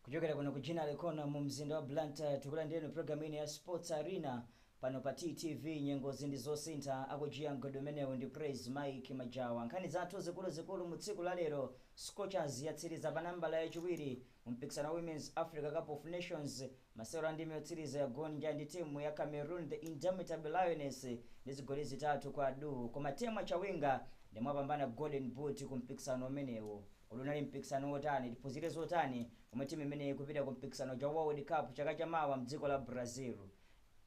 Kuchokera kuno ku Ginnery Corner mu mzinda wa Blantyre, tikulandireni programu ino ya Sports Arena pano pa TTV. Nyengozi ndi zosintha, akujiya mgodi umenewu ndi Praise Mike Majawa. Nkhani zathu zikuluzikulu mu tsiku la lero: Scorchers yatsiriza pa nambala yachiwiri mu mpikisano wa Women's Africa Cup of Nations. Masewero a ndime yotsiriza yagonja ndi timu ya Cameroon, the Indomitable Lioness, ndi zigoli 3 kwa du. Koma Temwa Chawinga ndimwe apambana Golden Boot ku mpikisano umenewu. Kodi unali mpikisano wotani? Tiphunzire zotani pomwe timu imeneyi ikupita ku mpikisano cha World Cup chaka chamawa mdziko la Brazil?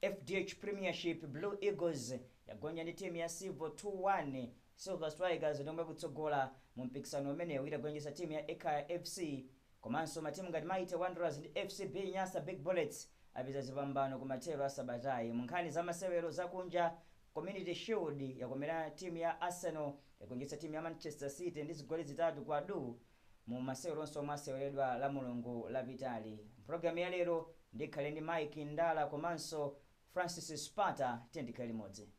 FDH Premiership, Blue Eagles yagonja ndi timu ya Silver 2-1. Silver Strikers ndomwe kutsogola mu mpikisano umenewu itagonjetsa timu ya Ekhaya FC. Komanso matimu ngati Mighty Wanderers ndi FCB Nyasa Big Bullets apeza zipambano ku mathero a sabatayi. Mu nkhani za masewero zakunja, Community Shield yakomera timu ya Arsenal, yagonjetsa timu ya Manchester City ndi zigoli 3 kwa du mu masewero onse omwe aseweredwa la Mulungu lapitali. Mpulogalamu ya lero ndikhale ndi Mike Ndala komanso Francis Spata. Tiye ndikhale limodzi.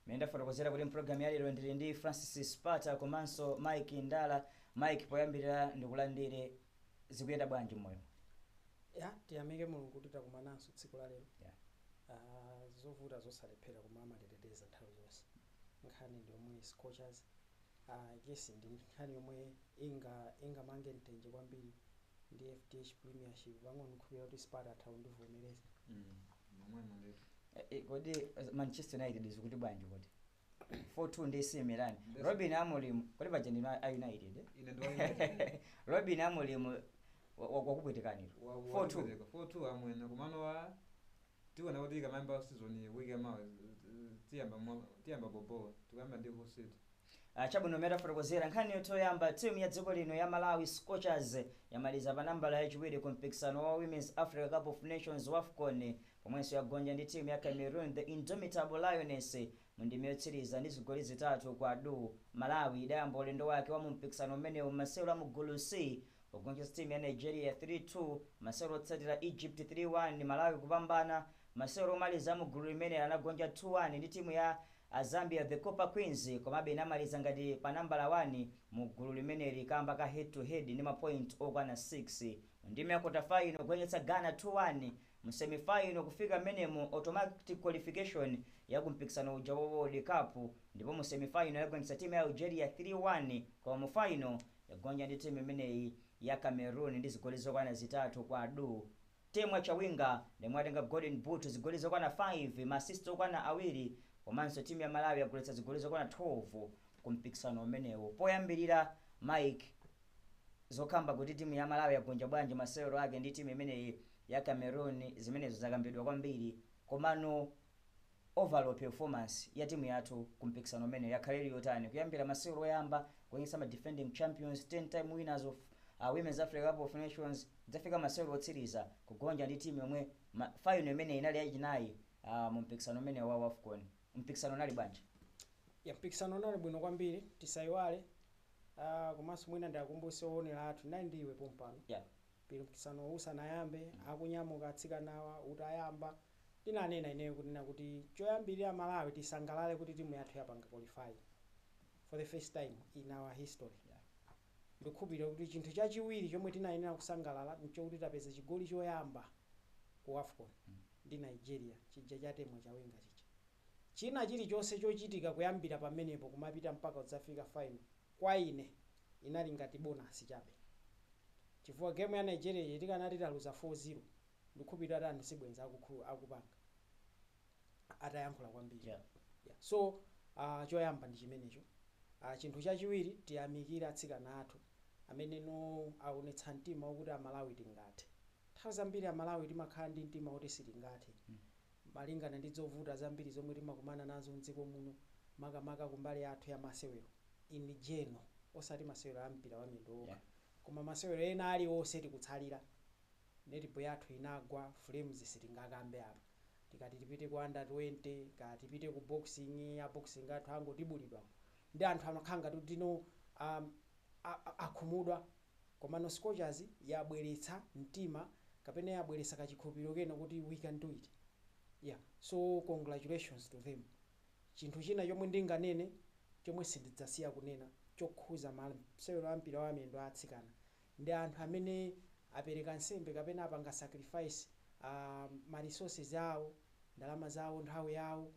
Mene ndafotokozera kuti mpulogalamu ya lero ndili ndi Francis Spata komanso Mike Ndala. Mike, poyambirira ndikulandire. Zikuyenda bwanji moyo? Ya, tiyamike Mulungu kuti takumananso tsiku la lero. Zovuta zosalephera, koma amatiteteza nthawi zonse. Nkhani ndi yomwe Scorchers, yes, ndi nkhani yomwe ingamange mtenje kwambiri ndi FDH Premiership pang'ono. Khulupirira kuti Sparta atha kundivomereza. Momwemo ndithu. Kodi Manchester United zikuti bwanji? Kodi 4-2 ndi AC Milan? Robin Amorim, kodi paja ndinu a United, eh? Ine ndi wa United. Robin Amorim wakupwetekaniro 4-2. 4-2 amwene, komano wa tiona kuti ikamayamba season week yamawa tiyamba bobo, tikuyamba ndi Hull City. Chabwino, mmene tafotokozera nkhani yotoyamba, timu ya dziko lino ya Malawi Scorchers yamaliza pa nambala yachiwiri ku mpikisano wa Women's Africa Cup of Nations, WAFCON, pomwenso yagonja ndi timu ya Cameroon, the Indomitable Lioness, mu ndime yotsiriza ndi zigoli 3 kwa du. Malawi idayamba ulendo wake wa mu mpikisano umenewu masewero a mu gulu C pogonjetsa timu ya Nigeria 3-2. Masewero otsatira, Egypt 3-1, Malawi kupambana. Masewero omaliza mu gulu limene anagonja 2-1 ndi timu ya a Zambia, the Copper Queens, komabe inamaliza ngati pa nambala 1 mu gulu limeneli kamba ka head to head ndi mapoint okwana 6. Ndime ya quarter final kugonjetsa Ghana 2-1. Mu semifinal kufika mmenemo, automatic qualification ya kumpikisano uja wa World Cup, ndipo mu semifinal yagonjetsa timu ya Algeria 3-1, koma mu final yagonja ndi timu imeneyi ya Cameroon ndi zigoli zokwana 3 kwa du. Temwa Chawinga ndemwe atenga Golden Boot, zigoli zokwana 5, maassist okwana 2, komanso timu ya Malawi yagoletsa zigoli zokwana 12 ku mpikisano umenewu. Poyambirira, Mike, zokamba kuti timu ya Malawi yagonja bwanji masewero ake ndi timu imeneyi ya Cameroon, zimenezo zakambidwa kwambiri, komano overall performance ya timu yathu ku mpikisano umenewu yakhaleli yotani kuyambira masewero oyamba kuonyesa ma defending champions, 10 time winners of Women's Africa Cup of Nations, dzafika masewero otsiriza kugonja ndi timu yomwe final imene inali yachinayi mu mpikisano umene wa WAFCON? Mpikisano unali bwanji? Ya, mpikisano unali bwino kwambiri. Tisayiwale, komanso mwina ndiakumbuse oonera athu, nali ndiwe pompano mpikisano usanayambe, akunyamuka atsikanawa utayamba, ndinanena ineyo kunena kuti choyambirira Malawi tisangalale kuti timu yathu yapanga qualify for the first time in our history. Ndikukhulupirira kuti chinthu chachiwiri chomwe tinayenera kusangalala nchokuti tapeza chigoli choyamba ku AFCON ndi Nigeria chija cha Temwa Chawinga chija. China chilichonse chochitika kuyambira pamenepo kumapita mpaka kudzafika final, kwa ine inali ngati bonus chabe, chifukwa game ya Nigeria tikanati taluza 4-0, ndikukhulupirira kuti anthu sibwenza akupanga atayankhula kwambiri. Yeah. So choyamba ndi chimenecho. Chinthu chachiwiri, tiyamikire atsikana athu amene no aonetsa mtima wakuti Amalawi tingathe. Nthawi zambiri Amalawi timakhala ndi mtima woti sitingathe, malingana ndi zovuta zambiri zomwe timakumana nazo mdziko muno, makamaka kumbali yathu ya masewero in general, osati masewero a mpira wa miyendo okha, koma masewero ena aliwonse tikutsalira. Netball yathu inagwa, Flames sitingakambe apa. Tikati tipite ku under 20, kati tipite ku boxing, ya boxing athu angotibulidwa ndi anthu amakhala ngati kuti no akhumudwa. Komano Scorchers yabweretsa mtima. Kapena yabweresa kachikhulupiriro kena kuti we can do it. Yeah, so congratulations to them. Chinthu china chomwe ndinganene, chomwe sindidzasiya kunena, chokhuza masewero a mpira wa miyendo a atsikana, ndi anthu amene apereka nsembe kapena apanga sacrifice ma resources awo, ndalama zawo, nthawi yawo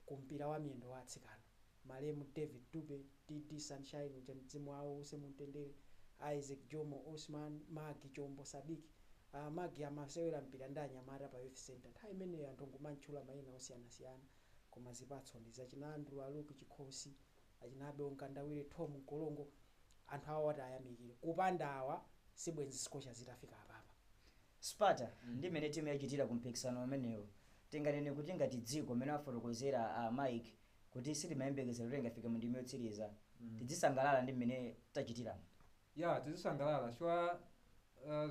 ku mpira wa miyendo wa atsikana. Malemu David Dube, DD Sunshine uja, mzimu wawo use mumtendere, Isaac Jomo Osman, Magi Chombo Sadiki. Magi amasewera mpira ndi anyamata pa youth center nthawi imeneyo, anthu ngumantchula mayina osiyanasiyana, koma zipatso ndi zachina Andrew Aluki Chikhosi, achinabe Onkandawire, Tom Nkolongo. Anthu awa wati ayamikire. Kupanda awa sibwenzi Scorchers zitafika apapa. Sparta, ndi mmene timu yachitira ku mpikisano umenewo, tinganene kuti ngati dziko, mmene wafotokozera Mike kuti sitimayembekezera kuti ingafike mu ndime yotsiriza, tidzisangalala ndi mmene tachitiramo? Ya, tizisangalala chifukwa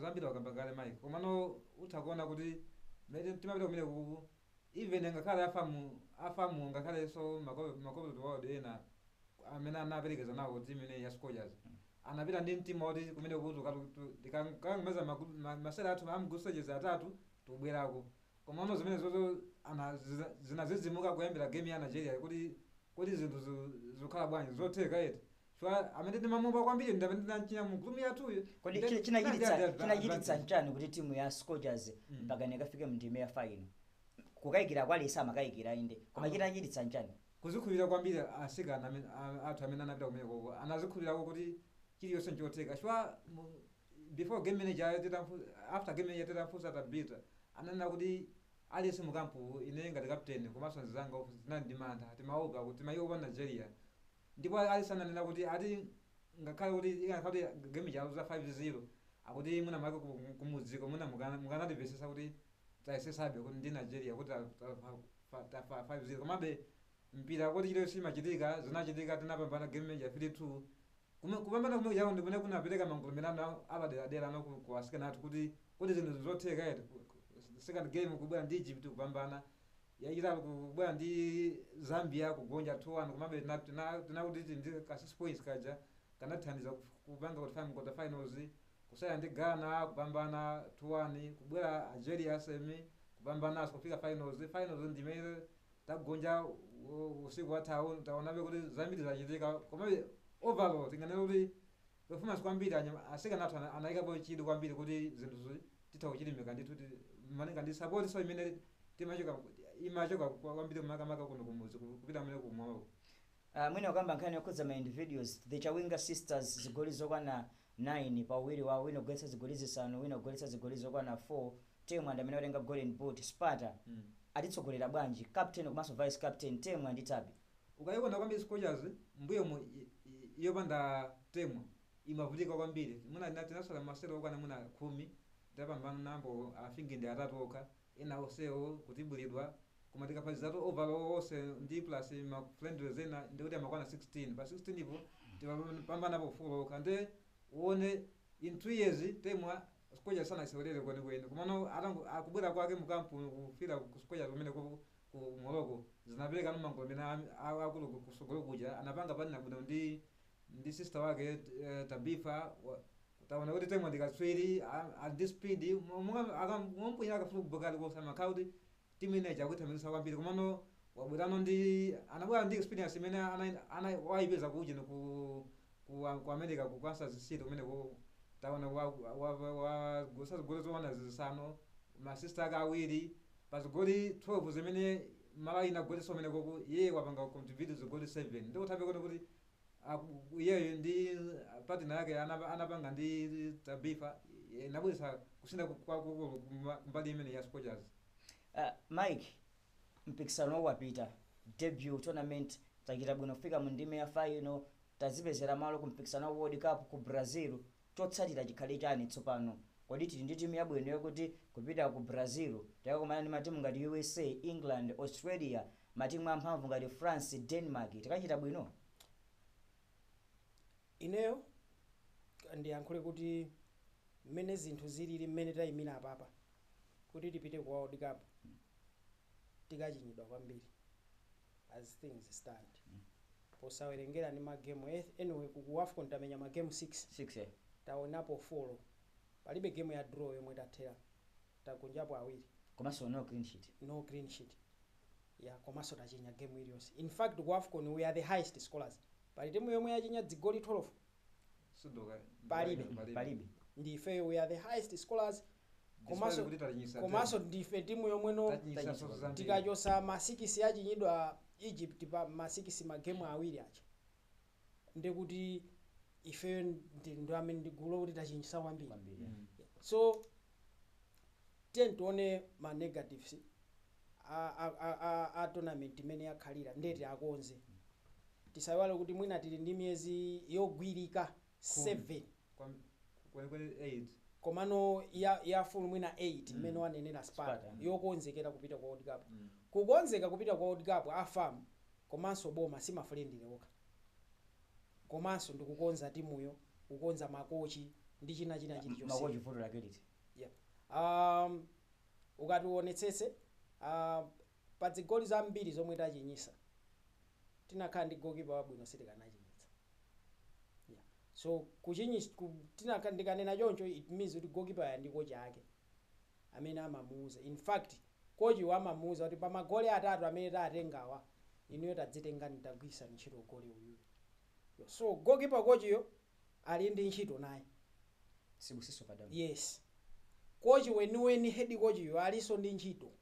zambiri wakamba kale Mike, komano utha kuona kuti mmene timapita kumene kuku, even ngakhale afamu afamu, ngakhalenso makope world ena amene anaperekeza nawo timu imene ya Scorchers, anapita ndi mtima woti kumene kuti tikangomeza masera athu amgusecheza atatu, tikubwerako. Komano zimene zozo zinazizimuka kuyambira game ya Nigeria, kuti zinthu zikukhala bwanji, zotheka eti, chifukwa amene timamupa kwambiri ndi amene tinamchinya mu group yathuyo. Kodi chinachititsa nchani kuti timu ya Scorchers mpaka ikafike mu ndime ya final? Kukayikira kwalisa amakayikira inde, koma chinachititsa nchani? Kuzikhulupirira kwambiri. Asikana athu amene anapita kumene koko anazikhulupirako kuti chiliyonse nchotheka, chifukwa before game manager after game manager titamfunsa Tabita, ananena kuti aliyense mukampu, ine ngati captain komanso nzanga, tinali ndi mantha, timaopa kuti timaiopa Nigeria. Ndipo aliyense ananena kuti ati ngakhale kuti ingakhale kuti game chaluza 5-0, akuti mwina make kumudziko mwina mukanatimvesesa kuti tayesesabe kuti ndi Nigeria kuti tafa 5-0, komabe mpira kuti chiliyonse chimachitika. Zinachitika, tinapambana game manager 3-2. Kupambana kumene chako ndimene kunapereka mangolomerano apaderadera ano ku asikana athu kuti zinthu zotheka eti. Second game kubwera ndi Egypt, kupambana. Yachitatu kubwera ndi Zambia, kugonja 2-1, komabe tinakuti ndi ka 6 points kaja kanathandiza kupanga kuti final, quarter finals, kusaya ndi Ghana, kupambana 2-1, kubwera Algeria semi, kupambanaso, kufika finals. Finals ndimene tagonja usiku wathawu. Taonabe kuti zambiri zachitika, komabe overall tinganena kuti performance kwambiri asikana athu anayikapo chidwi kwambiri kuti zinthu titha kuchilimika ndithu, malinga ndi support so imene timachoka imachoka kwambiri makamaka kuno kumuzi kupita mene kumwako. Mwina ukamba nkhani yokhudza ma individuals, the Chawinga sisters, zigoli zokwana 9 pa uwiri wawo, wina kugoletsa zigoli 5, wina kugoletsa zigoli zokwana 4. Temwa ndi amene watenga golden boot. Sparta, atitsogolera bwanji captain komanso vice captain, Temwa ndi Tabi? Ukayiona kwambiri Scorchers mbuyomu yopanda Temwa imavutika kwambiri. Muna tinasala masero okwana muna 10, tapambana nambo afingi ndi atatu okha, ena onsewo kutibulidwa. Koma tikaphatizato overall onse ndi plus ma friendlies ena, ndikuti amakwana 16. Pa 16 ipo timapambanapo 4 okha. Nde uone in 2 years Temwa Scorchers sanasewelere kwenikweni, komano akubwera kwake mukampu kufira ku Scorchers kumene ku Morocco, zinapereka no mangolomera akulu kusogolo kuja. Anapanga panina bwino ndi sister wake Tabifa. Taona kuti Temwa ndikatswiri ndi speed, mompunyira akafuna kubokali kosa makhala kuti timu ineyi chakuthamangitsa kwambiri. Komano wabwerano ndi anabwera ndi experience imene wayipeza kuja ku America, ku Kansas City kumene taona wagosa zigoli zowana 5, masista ake awiri, pa zigoli 12 zimene Malawi inagolesa kumene koko, iye wapanga contribute zigoli 7. Ndikuthabe kuti iyeyo ndi partner yake anapanga ndi Tabifa inabweretsa kusintha kwakukulu kumbali imene ya Scorchers. Mike, mpikisano wapita, debut tournament, tachita bwino kufika mu ndime ya final, tazipezera malo ku mpikisano wa World Cup ku Brazil. Chotsatira chikhale chani tsopano? Kodi tili ndi timu yabwino yokuti kupita ku Brazil tikakumana ndi matimu ngati USA, England, Australia, matimu amphamvu ngati France, Denmark, tikachita bwino? Ineyo ndiyankhule kuti mmene zinthu zilili, mmene tayimira apapa, kuti tipite ku World Cup tikachinyidwa kwambiri as things stand, posawerengera ndi magemu. Anyway, ku AFCON tamenya magemu 6. 6, eh. Taonapo 4, palibe game ya draw yomwe tathera. Tagonjapo awiri. Komanso no clean sheet. No clean sheet, yeah. Komanso tachinya game iliyonse. In fact, ku AFCON we are the highest scorers. Pali timu yomwe yachinya dzigoli 12? Sudoka. Palibe. Palibe. Ndife, we are the highest scorers. Komanso kuti tachinyisa. Komanso ndife timu yomweno tachinyisa soso zambiri. Tikachosa ma 6 achinyidwa Egypt pa ma 6 magemu awiri aja, ndikuti ifeyo ndi amene ndigulo kuti tachinyisa kwambiri. Kwambiri. So tiye tione ma negatives a tournament imene yakhalira, ndeti akonze. Tisayiwale kuti mwina tili ndi miyezi yogwirika 7. Kwenikweni 8. Komano ya full mwina 8 imene wanenera Sparta, Sparta. yokonzekera kupita kwa World Cup. Kukonzeka kupita kwa World Cup, a FAM komanso boma si ma friendly okha, komanso ndikukonza timuyo, kukonza makochi ndi china china chilichonse. Makochi vuto lake liti? Ukati uonetsetse, pa zigoli zambiri zomwe tachinyisa, tinakhala ndi goalkeeper wabwino sitikanachinyitsa, yeah. So kuchinyis ndikanena choncho, it means kuti goalkeeper ya ndi kochi ake amene amamuuza. In fact, kochi amamuuza kuti pa magoli atatu amene tatengawa, inuyo tadzitengani, tagwirisani ntchito goli uyuyu. So goalkeeper kochiyo ali ndi ntchito naye. Sibusiso Padamu. Yes, kochi weniweni, head coach alinso ndi ntchito.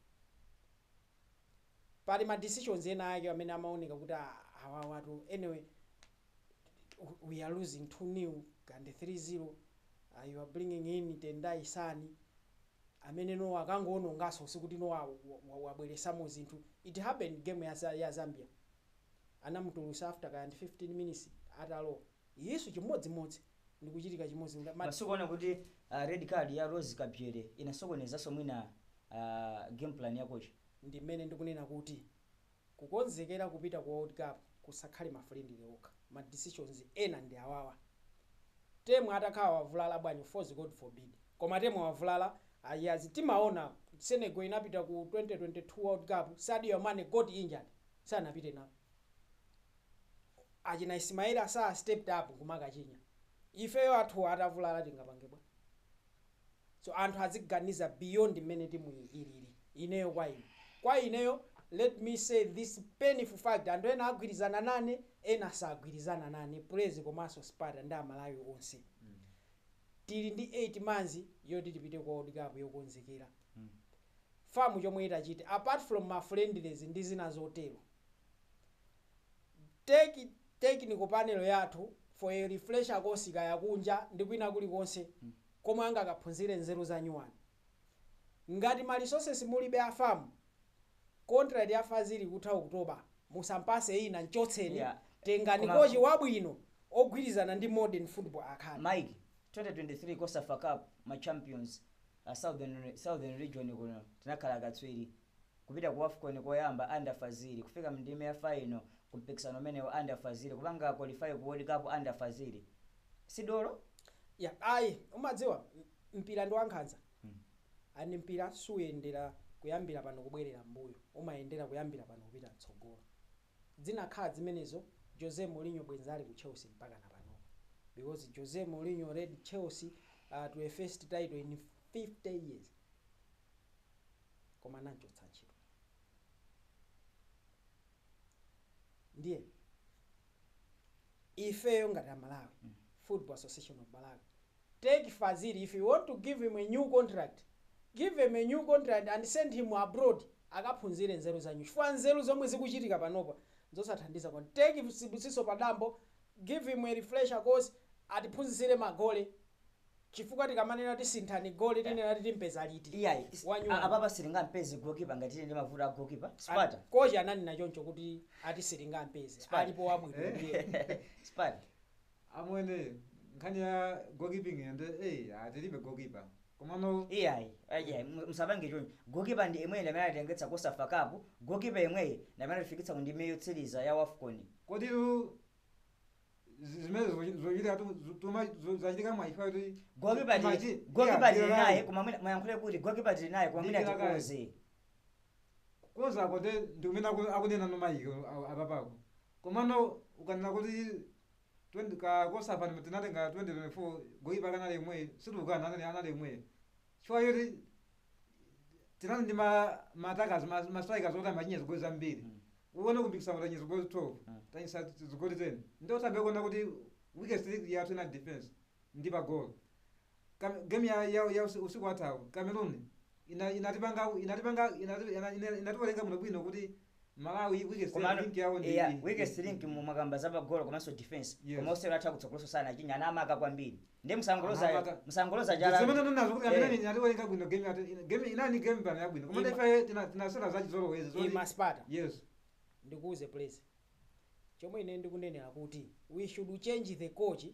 Pali ma decisions ena ake amene amaoneka kuti, "Ah, awawatu." Anyway, we are losing 2-0 and 3-0, you are bringing in Tendai Sani amene no akangoononganso, sikuti no wabweresamo zinthu. It happened game ya Zambia, anamutulusa after kaya 15 minutes atalowa. Iyeso chimodzimodzi ndikuchitika chimodzi. Masukuona kuti red card ya Rose Kabyere inasokonezanso mwina game plan ya coach? Ndi mmene ndikunena kuti kukonzekera kupita ku World Cup kusakhale ma friendly okha. Ma decisions ena ndi awawa. Temwe atakhala wavulala bwanji, force, God forbid, koma temwe wavulala ayazi, timaona Senegal inapita ku 2022 World Cup, Sadio Mane got injured, sanapite nawo. Achina Ismaila Sarr stepped up kumakachinya. Ifeyo athu atavulala tingapange bwa? So anthu aziganiza beyond mmene timu ilili. Ineyo, kwa ineyo, let me say this painful fact, anthu ena agwirizana nane, ena sagwirizana nane. Praise komanso Sparta ndi Amalawi onse, tili ndi 8 months yoti tipite ku World Cup yokonzekera. FAM chomwe itachite, apart from ma friendlies ndi zina zotero, take technical panel yathu for a refresher course yakunja ndi kwina kulikonse komwe angakaphunzire nzeru za nyuwani. Ngati ma resources mulibe, a FAM, contract ya Fazili kutha October, musampase ina, nchotseni. Tengani kochi wabwino ogwirizana ndi modern football academy. Mike, 2023 COSAFA Cup, ma champions, southern region kuno tinakhala katswiri. Kupita ku AFCON koyamba under Fazili, kufika mndime ya final kumpikisano umenewo under Fazili, kupanga qualify ku World Cup under Fazili, sidolo? Ya, ayi, umadziwa mpira ndi wankhanza. Ani mpira suyendera kuyambira pano kubwerera mbuyo, umayendera kuyambira pano kupita mtsogolo. Zinakhala zimenezo. Jose Mourinho bwenzi ali ku Chelsea mpaka na panopo, because Jose Mourinho led Chelsea to a first title in 50 years, koma anamchotsa ntchito. Ndiye ifeyo ngati Amalawi, Football Association of Malawi, take Fazili. If you want to give him a new contract, give him a new contract and send him abroad akaphunzire nzeru zanyu, chifukwa nzeru zomwe zikuchitika panopa zosathandiza. Kwani take Sibusiso Padambo, give him a refresher course, atiphunzitsire magole, chifukwa tikamanena kuti sinthani gole, tinena kuti timpeza liti? Iyayi. Wanyuwani. Apapa sitingampeze goalkeeper ngati tili ndi mavuto a goalkeeper, Sparta. Kochi ananena choncho kuti ati sitingampeze. Sparta. Alipo wabwino ndiye. Sparta. Amwene, nkhani ya goalkeeping ende atilibe goalkeeper, komano Iyayi, iyayi, musapange choncho. Goalkeeper ndi imweyi ndamene atitengetsa COSAFA Cup, goalkeeper imweyi ndamene atifikitsa ku ndime yotsiriza ya WAFCON. Koditu zimene zochitika zachitika mwaifa kuti Goalkeeper goalkeeper tili naye, koma muyankhule kuti goalkeeper tili naye, koma mwina Ndikira kaye. tikonze. Konzako nde ndikumene akunena nomayiko apapako, komano ukanena kuti 20 ka COSAFA tinatenga 2024, goalkeeper kanali imwe, sitikukana anali imwe, chifukwa choti Tinali ndi ma attackers, ma strikers oti amachinya zigoli zambiri. Uone kumpikisano tanya zigoli 12, tanyisa zigoli 10. Ndio utambe kuona kuti weakest link yathu ina defense ndi pa goal. Game ya usiku wathawu, Cameroon inatipanga inatiwerenga muno bwino kuti Malawi weakest Komano link yawo ndi yeah, weakest link mumakamba za pagolo komanso defense. Yes. Koma osewera atha kutsogoloso sana achinya anamaka kwambiri, ndi msangoloza Anamaka. msangoloza chala. Zimene nazo kuti amene inatiwerenga bwino game yathu, game inani, game plan yabwino, koma ife tinasera zachizolowezi zoti Ima, Sparta. Yes. Ndikuuze please, chomwe ine ndikunenera kuti we should change the coach,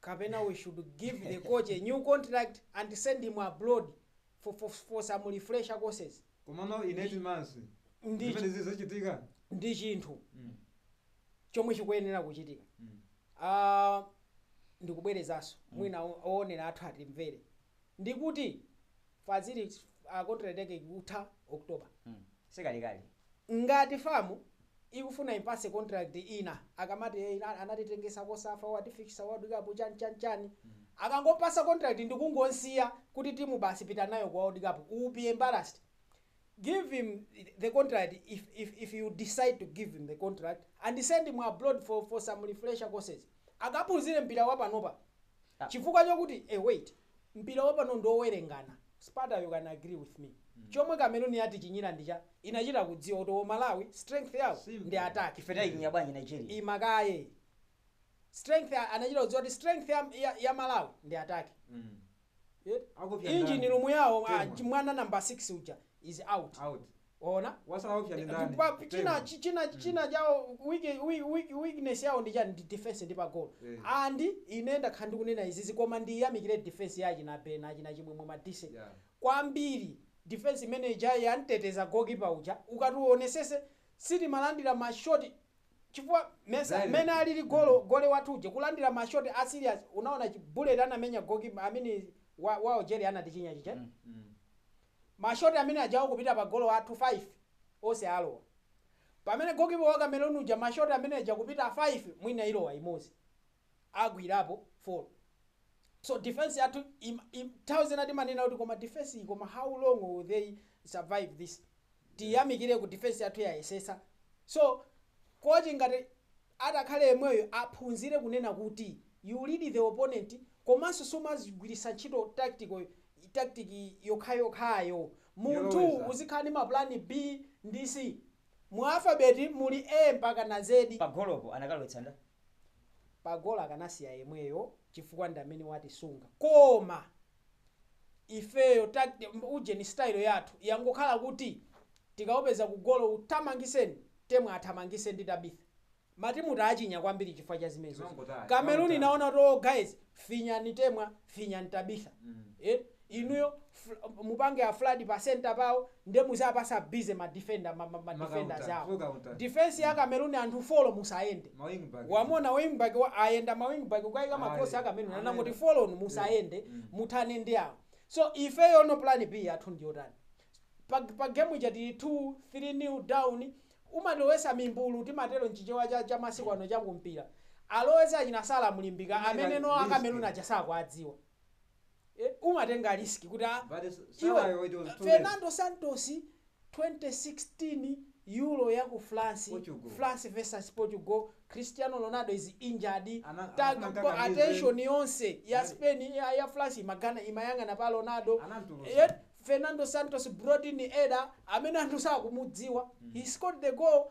kapena we should give the coach a new contract and send him abroad for some refresher courses. Komano in 18 months Ndi zimene zizachitika. Ndi chinthu chomwe chikuyenera kuchitika. Ah, ndikubwerezanso, mwina oonera athu atimvere, ndikuti Fazili contract yake ikutha October. Sikalikali. Ngati FAM ikufuna impase contract ina, akamati, "Eh, anatitengesa kosafa, watifikisa World Cup, chani chani chani," akangopasa contract ndikungonsiya kuti timu basi pita nayo ku World Cup, you will be embarrassed. Give him the contract if you decide to give him the contract and send him abroad for some refresher courses, akaphunzire mpira wapanopa. Ah. Chifukwa chokuti, wait, mpira wapano ndiowerengana. Sparta, you can agree with me, chomwe Cameroon yati chinyira ndicha inachita kudziwa kuti Malawi strength yawo Simple. ndi attack. Ife tayichinya bwanji Nigeria? Imakaye strength anachita kudziwa kuti strength ya Malawi ndi attack. Yeah. Akupya Engine ndani? room yawo, Temwa. mwana number 6 uja is out. Out. Ona. Wasala option ndani? China Temwa. china chawo weakness yawo ndi chani? Ndi defense, ndi pa goal. And ine ndakhala ndikunena izizi, koma ndiyamikire defense yachi na Bena, achina Chimwemwe Madise kwambiri. Defense imene ija yanteteza goalkeeper uja, ukatiuonesese sitimalandira mashoti chifukwa mesa Direct. mene alili golo gole wathu uja kulandira mashoti a serious. Unaona bullet anamenya goalkeeper amene wa Algeria anatichinya chicha. Mashoti amene ajawo kupita pa golo athu 5 onse alowa, pamene goalkeeper wa Cameroon uja mashoti amene aja kupita 5, mwina ilowa imodzi, agwirapo 4. So defense yathu nthawi zina timanena kuti koma defense iyi, koma how long will they survive this? Tiyamikire ku defense yathu yayesesa. So coach ngati atakhale yemweyo, aphunzire kunena kuti you lead the opponent, komanso sumazigwiritsa ntchito tactic yokhayokhayo. Munthu Yoloweza. uzikhala ndi mapulani B ndi C. Mu alphabet muli A mpaka na Z. Pagolopo anakalowetsa nda? Pagolo akanasiya yemweyo chifukwa ndi amene watisunga, koma ifeyo ujeni style yathu yangokhala kuti tikaopeza kugolo uthamangiseni Temwe, athamangise ndi Tabitha. Matimu taachinya kwambiri chifukwa cha zimenezo. Timangotaya, Cameroon timangotaya. inaona kuti, "Oh guys, finyani Temwa, finyani Tabitha." Inuyo mupange a flood pa center pawo, ndiye muzapasa busy ma defender, ma defenders Ma counter, awo. full counter. Defense ya Cameroon anthu four musayende. Ma wing back. Wamona wing back ayenda ma wing back kukayika ma cross Ayi. a Cameroon Amene. anangoti follow musayende, muthane ndi awo. So ifeyo no plan B yathu ndiyotani? Pa game ija tili 2 3 nil down, umalowesa mimbulu, timatero mchichewa cha masiku ano chakumpira, alowesa achinasala mulimbika amene no Risk. A Cameroon achasakuadziwa. Umatenga risk kuti But iwe Salah, it was too late. Fernando Santos, 2016 Euro ya ku France, Portugal. France versus Portugal, Cristiano Ronaldo is injured. Anafuna kukakamiza. Attention yonse ya Spain, ya France imagana imayang'ana pa Ronaldo. Anamtulusa. Yet Fernando Santos brought in Eder amene anthu sakumudziwa. He scored the goal,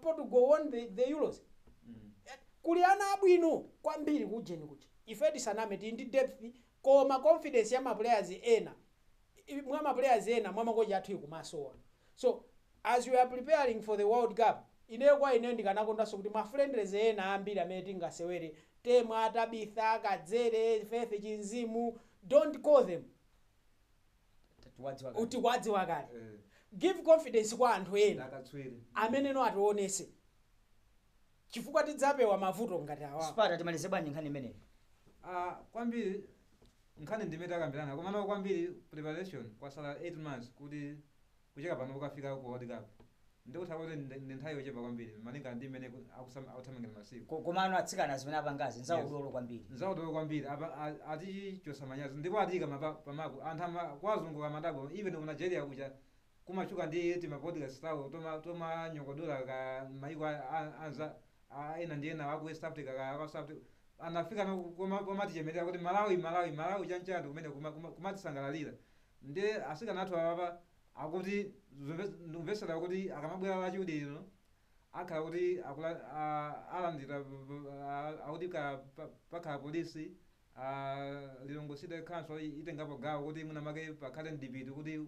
Portugal won the Euros. Kuli ana abwino kwambiri kujeni kuja. Ife tisaname, tili ndi depth, koma confidence ya ma players ena, mwa ma players ena, mwa makochi athu ikumasowa. So as we are preparing for the World Cup, ineyo kwa ineyo ndikanakondanso kuti ma friendlies ena ambiri amene tingasewere, Temwa, Tabitha, Kadzere, Faith Chinzimu, don't call them. Tiwadziwa kale. Uti kwadziwa kale. Give confidence kwa anthu ena Ndakatswiri. amene no ationese, chifukwa tidzapewa mavuto ngati awawa. Sparta, timalize bwanji nkhani imeneyi? Ah, kwambiri nkhani ndimene takambirana, komano kwambiri preparation, kwasala 8 months kuti kucheka pano kukafika ku World Cup, ndikutha kuti ndi nthawi yochepa kwambiri malinga ndi mmene akuthamangira masiku. Komano atsikana zimene apangazi nzaudolo kwambiri. Nzaudolo kwambiri. Apa atichosa manyazi ndipo atiyika pamako anthu kwazunguka madabo, even ku Nigeria kuja. Kumachuka ndi tima podcast tawo toma nyogodola ka maiko anza ena ndi ena aku West Africa ka aku South Africa anafika komatichemerera kuti Malawi, Malawi, Malawi chanchanthu kumene kumatisangalalira. Ndi asikana athu apapa akuti ndikumvesera kuti akamabwera lachiwiri lino akhala kuti alandira akuti pakhala polisi, Lilongwe City Council itengapo gawo kuti mwina make pakhale mdipiti kuti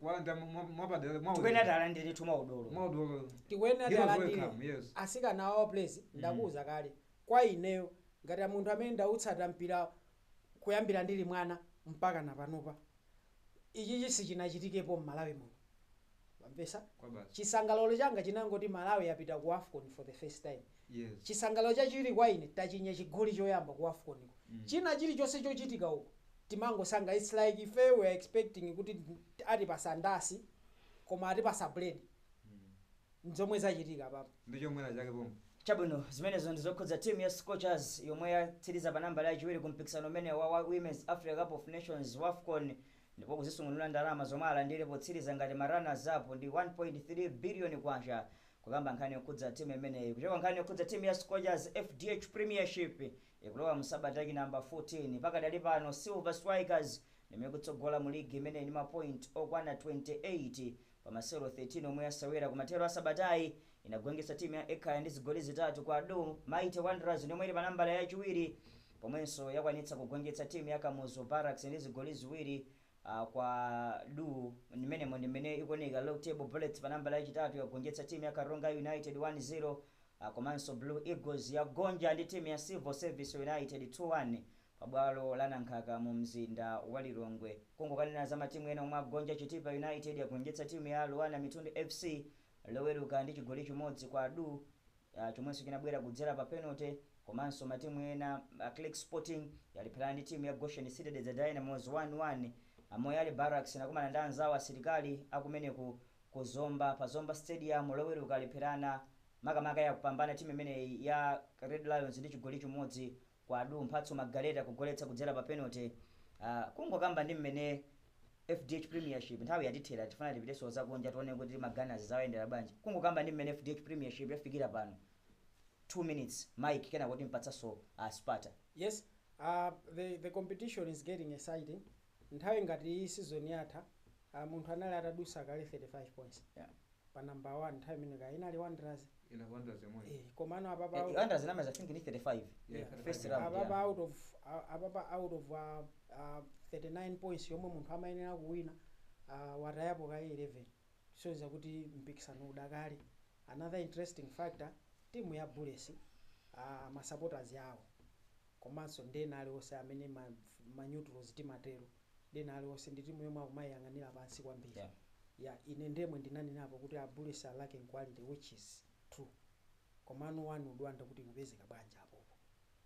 kuwalandira mwapadera. Tikuyenera talandire mwaudolo. Mwaudolo. Tikuyenera Heroes talandire. welcome, yes. Asikana awo place, ndakuwuza kale, kwa ineyo ngati munthu amene ndautsata mpira kuyambira ndili mwana mpaka napanopa, ichi sichinachitikepo m'Malawi muno, wamvesa? Kwa basi. Chisangalalo changa chinangoti Malawi yapita ku AFCON for the first time. Chisangalalo chachiwiri kwa ine, tachinya chigoli choyamba ku AFCON ko. China chilichonse chochitika uko timangosanga, it's like ife we are expecting kuti atipasa ndasi koma atipasa bread. Nzomwe zachitika papa. Ndi chomwera chake pomwe. Chabwino, zimenezo ndizokhudza timu ya Scorchers yomwe yatsiriza pa nambala yachiwiri ku mpikisano umene wa Women's Africa Cup of Nations, WAFCON, ndipo kuzisungunula ndalama zomwe alandire potsiriza ngati ma runners up ndi 1.3 billion kwacha. Kukamba nkhani yokhudza timu imeneyi, kuchoka nkhani yokhudza timu ya Scorchers, FDH Premiership ikulowa msabata yake namba 14. Pakadali pano Silver Strikers nimene kutsogola mu ligi imeneyi ndi mapoint okwana 28 pamasewero 13 omwe yasewera. Kumathero a sabatayi inagonjetsa timu ya Ekhaya ndi zigoli 3 kwa du. Mighty Wanderers ndiomwe ili pa nambala yachiwiri, pomwenso yakwanitsa kugonjetsa timu ya Kamuzu Barracks ndi zigoli 2 kwa du. Mmenemo ndi mmene ikuoneka log table. Bullets pa nambala yachitatu yagonjetsa timu ya Karonga United 1-0, komanso Blue Eagles yagonja ndi timu ya Civil Service United 2-1 pabwalo la Nankhaka mu mzinda wa Lilongwe. Kungokanena za matimu ena omwe agonja, Chitipa United yagonjetsa timu ya Luana Mitundu FC loweruka ndi chigoli 1 kwa du, chomwenso chinabwera kudzera pa penalty. Komanso matimu ena, Click Sporting yaliphana ndi timu ya Goshen City the Dynamos 1-1. Moyale Barracks inakumana ndi anzawo asilikali akumeneku kuzomba pa Zomba Stadium loweruka, alipherana makamaka yakupambana timu imeneyi ya Red Lions ndi chigoli 1 kwa du, Mphatso Magaleta kugoletsa kudzera pa penalty. Kungokamba ndi mmene FDH Premiership, nthawi yatithera, tifuna tipiteso zakunja tione kuti ma Gunners zawayendera bwanji. Kungokamba ndi mmene FDH Premiership yafikira pano, 2 minutes, Mike, kena kuti mpatsaso Sparta. Yes, the competition is getting exciting. Nthawi ngati iyi season yatha, munthu anali atadusa kale 35 points pa number 1. Nthawi imene ka inali Wanderers. Ina Wanderers yomwe. Komano apapa Wanderers numbers, I think, ni 35. Yeah, Yeah. 35. First round. Apapa out of 39 points yomwe munthu amayenera kuwina, watayapo kaye 11, kusonyeza kuti mpikisano udakale. Another interesting factor, timu ya Bullets, ma supporters yawo komanso ndena aliwonse amene ma neutrals timatero, ndena aliwonse ndi timu yomwe akumayiyang'anira pansi kwambiri. Yeah, ine ndemwe ndinanenapo kuti a Bullets are lacking quality, which is true, komano one would wonder kuti kupezeka bwanji apopo,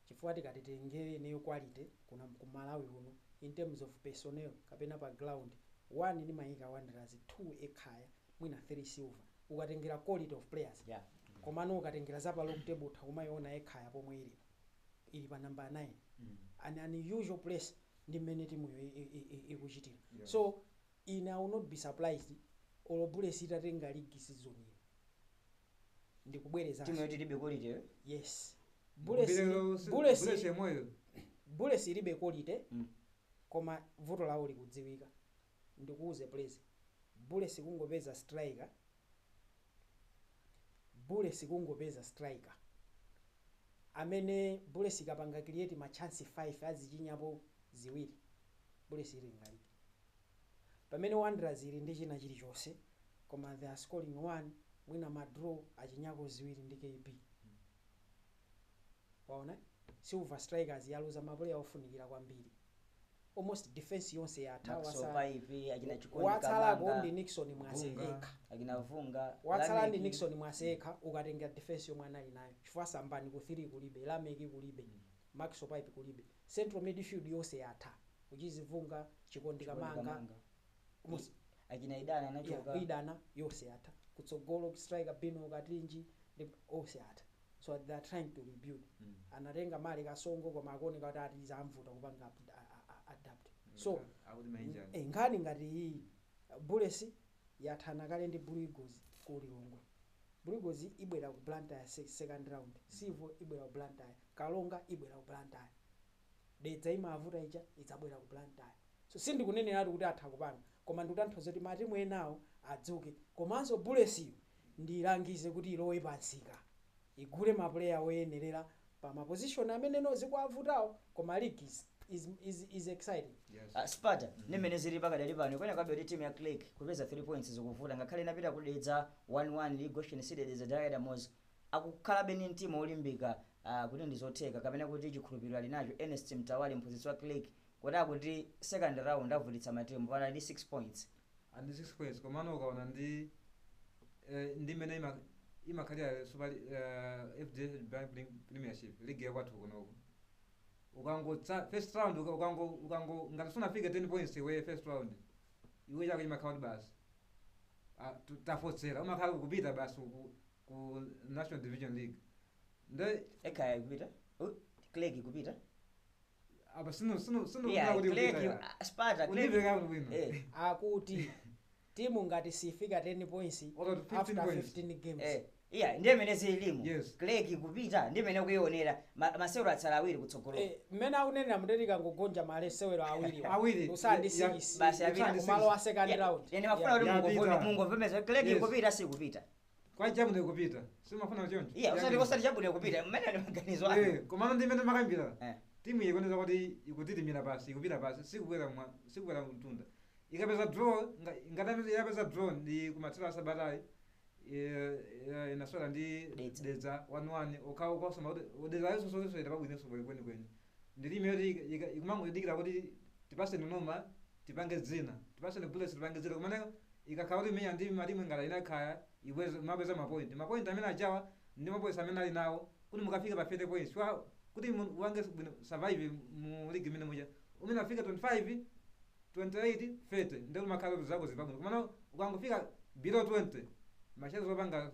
chifukwa tikati tengere ineyo quality kuna ku Malawi kuno in terms of personnel kapena pa ground, one ndimayika Wanderers, two Ekhaya, mwina three Silver, ukatengera quality of players. Komano ukatengera za pa log table, utha kumayiona Ekhaya pomwe ilipo, ili pa number 9, an unusual place ndi mmene timuyo ikuchitira. So ine I will not be surprised olo Bullets itatenga league season ino. Ndikubwereza. Timu yoti ilibe quality, eh? Yes. Bullets. Bullets yomweyo. Bullets ilibe quality, koma vuto lawo likudziwika. Ndikuuze please, Bullets kungopeza striker, Bullets kungopeza striker amene Bullets ikapanga create ma chance 5 azichinyapo ziwiri, Bullets ili ngaliki. Pamene Wanderers ili ndi china chilichonse, koma they are scoring one, mwina ma draw, achinyako ziwiri ndi KB. Waona, Silver Strikers yaluza ma player ofunikira kwambiri, almost defense yonse yatha. Maxwell Pipe, achina Chikondi Watsalako Kamanga, ndi Nixon Mwase Vunga. ekha. Achina Vunga. Watsala ndi Lameki. Nixon Mwase ekha ukatenga defense yomwe anali nayo, chifukwa Sambani ku 3 kulibe, Lameki kulibe, Maxwell Pipe kulibe, central midfield yonse yatha, uchizivunga, Chikondi Chikondi Kamanga, Kamanga. almost Achina Idana anachoka. Yeah, Idana yonse yatha. Kutsogolo striker Bino Katinji ndi onse atha, so they are trying to rebuild. Anatenga Mali Kasongo koma akuoneka kuti ati zamvuta kupanga adapt. So akuti mainjani. Nkhani ngati iyi, Bullets Yathana kale ndi Blue Eagles ku Lilongwe. Blue Eagles ibwera ku Blantyre second round, Civo ibwera ku Blantyre, Kalonga ibwera ku Blantyre, Dedza imavuta ija idzabwera ku Blantyre. So sindikuneneratu kuti atha kupanga, koma ndikutanthauza kuti matimu enawo adzuke. Komanso Bullets ndilangize kuti ilowe pansika, igule ma player oyenerera pa ma position amene no zikuavutawo. Koma league is exciting. Yes. Sparta, nimene zili pakadali pano, ikuoneka kwabe kuti timu ya Creck kupeza 3 points zikuvuta, ngakhale inapita kudedza 1-1 ndi Goshen City. Dedza Dynamos akukhalabe ndi mtima olimbika kuti ndizotheka, kapena kuti chikhulupiriro ali nacho Ernest Mtawali, mphunzitsi wa Creck, kuti akuti second round avutitsa matimu pano ali 6 points. Andi 6 points, komano ukaona ndi ndi mmene imakhalira super FDH Bank Premiership league yakwathu kunoku, ukangotsa first round, ukango ngati sunafike 10 points iwe first round, iwe chako chimakhala kuti basi, tafotsera, umakhala kupita basi ku National Division League nde. Ekhaya ikupita. Creck ikupita. Apa sino Yeah, kuti Creck kupita. Sparta, Creck Undiveka bwino. Akuti timu ngati sifika 10 points Or 15 after points. 15 games. Iya, ndiye mene zilimo. Yes. Creck kupita ndiye mene kuionera. Masewero atsala awiri kutsogolo. Mmene akunenera muteti kangogonja malesewero awiri. Awiri. Usandi 6 Basi apita. kumalo wa second round. Ine mafuna kuti Yeah. Yapita. mungovomeza Creck kupita sikupita. Kwa chabwino kupita, simafuna choncho. Iya, usati chabwino kupita mmene ndi maganizo anu. Komano ndi mmene makambira, timu iyi ikuonesa kuti ikutitimira pasi, ikupita pasi, sikukwera sikukwera mtunda. Ikapeza draw, ngati yapeza draw ndi kumathero asabatayi, inaswera ndi Dedza. Dedza 1-1 okhawo kwasoma kuti Dedza yonso sosera pabwinonso kwenikweni. Ndi timu yoti ikumangodikira kuti tipaseni Noma tipange dzina, tipaseni Bullets tipange dzina. Kumene ikakhala kuti imenya ndi matimu ngati inakhaya ibweza mapeza mapoint amene achawa ndi mapoints amene ali nawo kuti mukafika pa 30 points kwa kuti uwange bwino survive mu league imene muja umene afika 25, 28, 30, ndi umakhala kuti zako zipabwino. Kumene ukangofika below 20, machezo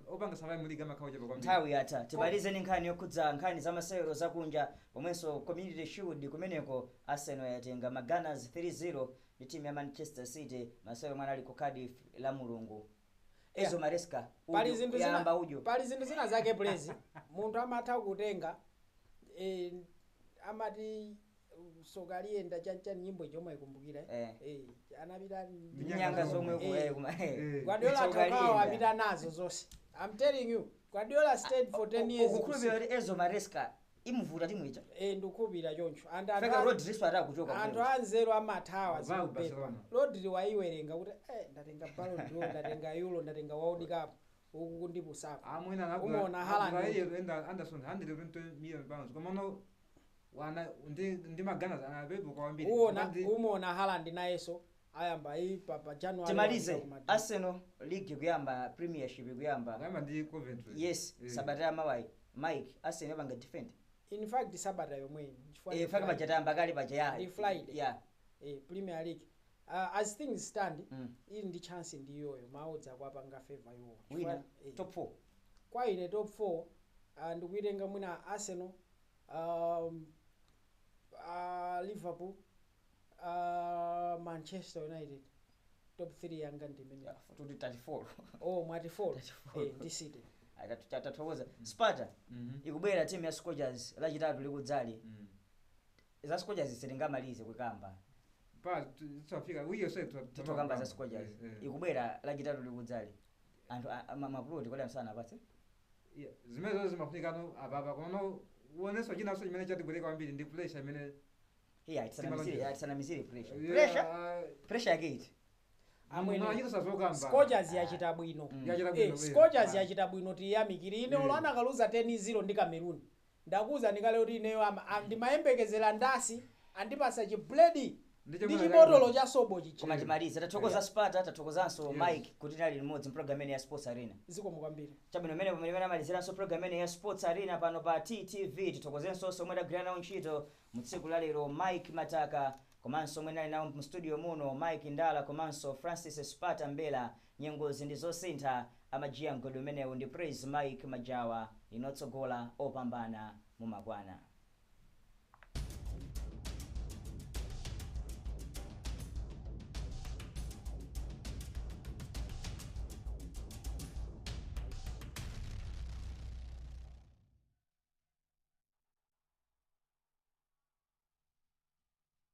opanga survive mu league amakhala ochepa kwambiri. Nthawi yatha, timalize ndi nkhani yokhudza nkhani za masewero zakunja, pomwenso Community Shield kumeneko Arsenal yatenga ma Gunners 3-0 ndi timu ya Manchester City, masewero mwana ali ku Cardiff la Mulungu. Ezo Maresca Pali udyo, zinthu yamba zina udyo. Pali zinthu zina zake, please, munthu amatha kutenga, amati soka liyenda chanchani, nyimbo ijomwe ikumbukira. Anapita Ndi nyanga zomwe Guardiola Tsoka atakawa liyenda. apita nazo zonse. I'm telling you, Guardiola stayed for 10 years. Ukukhulupirira kuti Enzo Maresca imuvuta timu ija? Ndikukhulupirira choncho. And anthu Feka Rodri atakuchoka anthu kumene. anzeru amathawa. Vawu Zikupepa. Barcelona. Rodri waiwerenga kuti ndatenga Ballon d'Or, ndatenga Euro, ndatenga World Cup, uku kundipusako. Amwena Umuona Haaland. Anderson 120 million pounds, komano wana ndi ma Gunners anapepo kwambiri. Uwona umuona Haaland nayenso ayamba iyi pa January Timalize. wapita ku Madrid. Arsenal league kuyamba, Premiership kuyamba. Kuyamba ndi Coventry. Yes. Sabata ya mawayi, Mike, Arsenal yapanga defend? In fact sabata yomweyi chifukwa ndi Faka Friday. pachatamba kale paja ya. Ndi Friday. Premier League, as things stand, ili ndi chance ndiyoyo maodzi akuapanga favor iwo. Wina Chifukwa, top 4? Kwa ine top 4, ndikuitenga mwina Arsenal, Liverpool, Manchester United. Top 3 yanga ndimene. Tuti 34. Oh, mwati 4. 34. Ndi City. Tathokoza Sparta. Ikubwera timu ya Scorchers lachitatu likudzali. Za Scorchers sitingamalize kukamba. Pa tutafika wiki yonse. Titokamba za Scorchers ikubwera lachitatu likudzali. Anthu mapuloti kodi anthu sanapatse? Zimene zonse zimafunikano apapa, komano uonenso chinanso chimene chatibwereka kwambiri ndi pressure imene Iya, tisanamizire. Timalonjeza. Tisanamizire pressure. Pressure yake iti? Amwene. Mwachita sazokamba. Scorchers yachita bwino. Yachita bwino. Scorchers yachita bwino, tiyamikire. Ine olo anakaluza 10-0 ndi Cameroon, ndakuwuza ndikale kuti ineyo ndimayembekezera ndasi andipasa chibledi Ndi ndi chomwe chibotolo cha sobo chichi. Koma timalize, tathokoza Sparta, tathokozanso Mike kuti nali limodzi mpulogalamu imene ya Sports Arena. Zikomo kwambiri. Chabwino, mmene pamene amaliziranso program imene ya Sports Arena pano pa TTV. Tithokozenso omwe tagwira nawo ntchito mu tsiku la lero, Mike Mataka, komanso omwe nali nawo mu studio muno, Mike Ndala komanso Francis Sparta Mbela. Nyengozi ndi zosintha, amajiya mgodi umenewu ndi Praise Mike Majawa. Inotsogola opambana mumakwana.